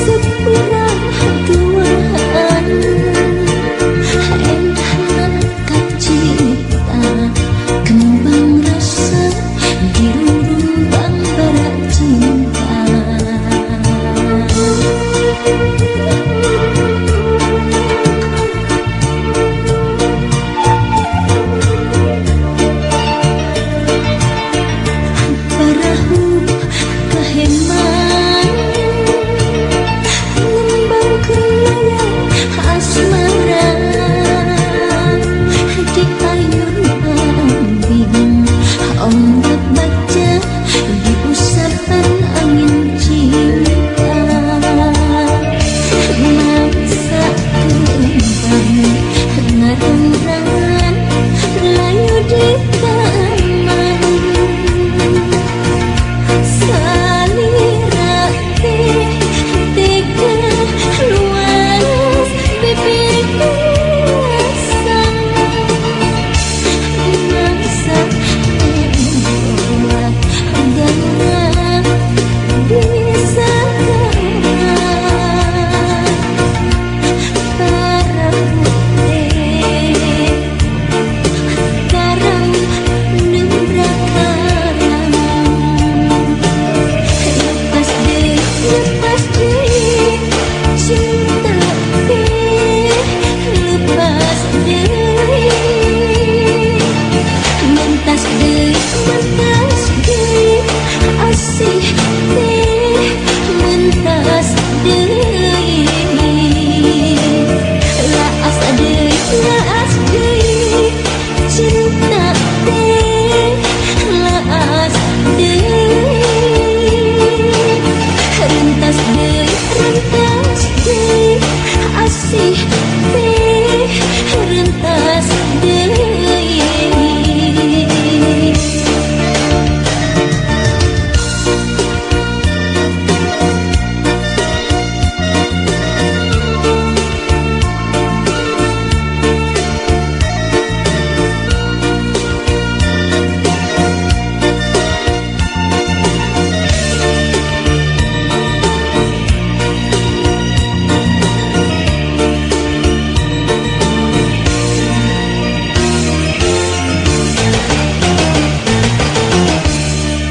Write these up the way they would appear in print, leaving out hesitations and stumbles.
Resep urang duaan endahna kacipta kembang rasa di rumbang bara cinta. Parahu kaheman ngembangkeun layar asmara di ayun ambing ombak baca di usapan angin cinta. Mangsa kembang ngarang-rangan layu di taman. Salira teh tega luas bibir asa mangsa membuat gangga bisa parahu teh karang nembrak karang. Lepas deui cinta teh lepas deui mentas deui asih teh mentas deui laas deui cinta teh laas deui rentas deui asih teh rentas deui.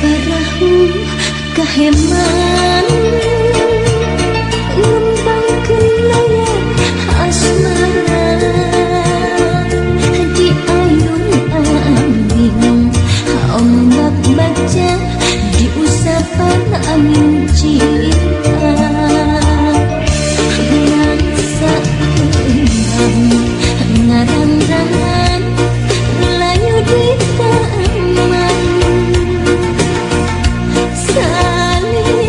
Parahu kaheman ngembangkeun layar asmara di ayun ambing ombak baca di usapan angin cinta. Mangsa kembang ngarang-rangan layu di taman. Salira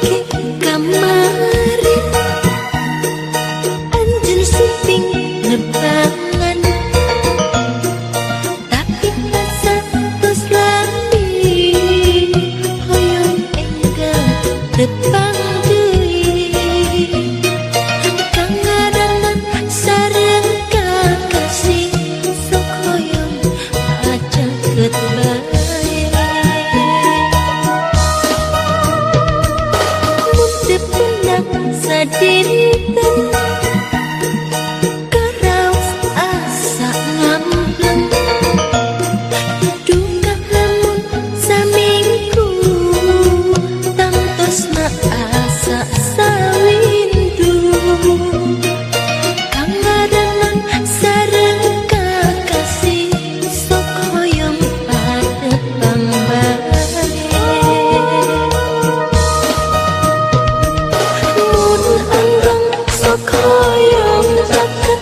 oge kamari anjeun sumping nepangan tapi asa tos lami hoyong enggal tepang deui kangaranan sareng kakasih sok hoyong acaket bae. Sadinten karaos asa ngampleng duka lamun saminggu tangtosna asa sawindu kangaranan sareng kakasih sok hoyong patepang bae. Hoyong caket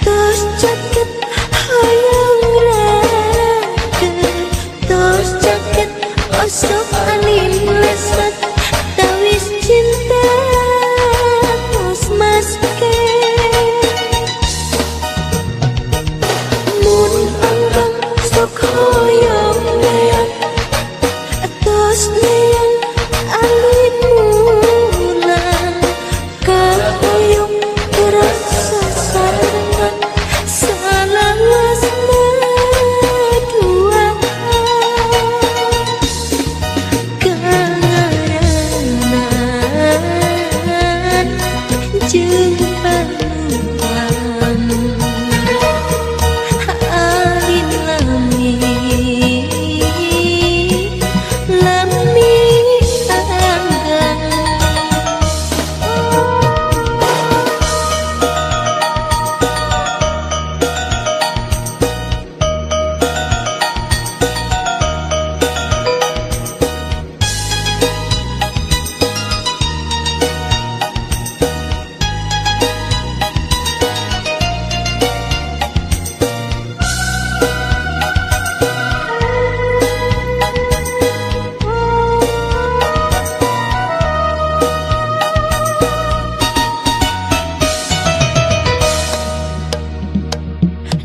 tos caket hoyong raket tos caket osok alim lesat tawis cinta tos maske mun anggang sok hoyong neang tos neang alin mulang kahoyong terasa sarengan salawasna dua kangaranan jeung panuan alin lami lami anggang.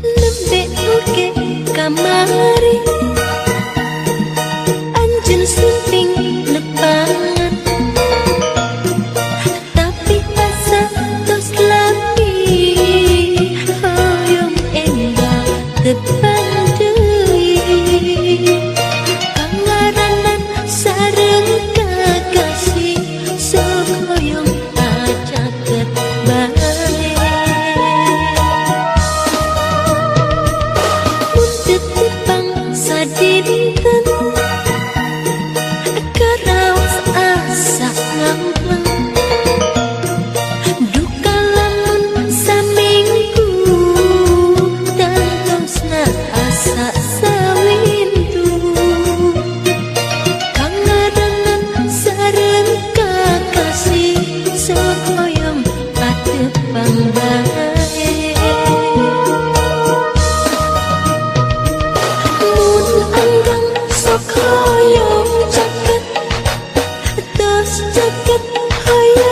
Nembe oge kamari anjeun sumping nepangan tapi asa tos lami hoyong enggal tepang deui kangaranan sareng kakasih sok hoyong acaket bae. Tepang sadinten karaos asa ngampleng duka lamun saminggu tangtosna asa sawindu kangaranan sareng kakasih sok hoyong patepang bae. Hoyong caket tos caket hoyong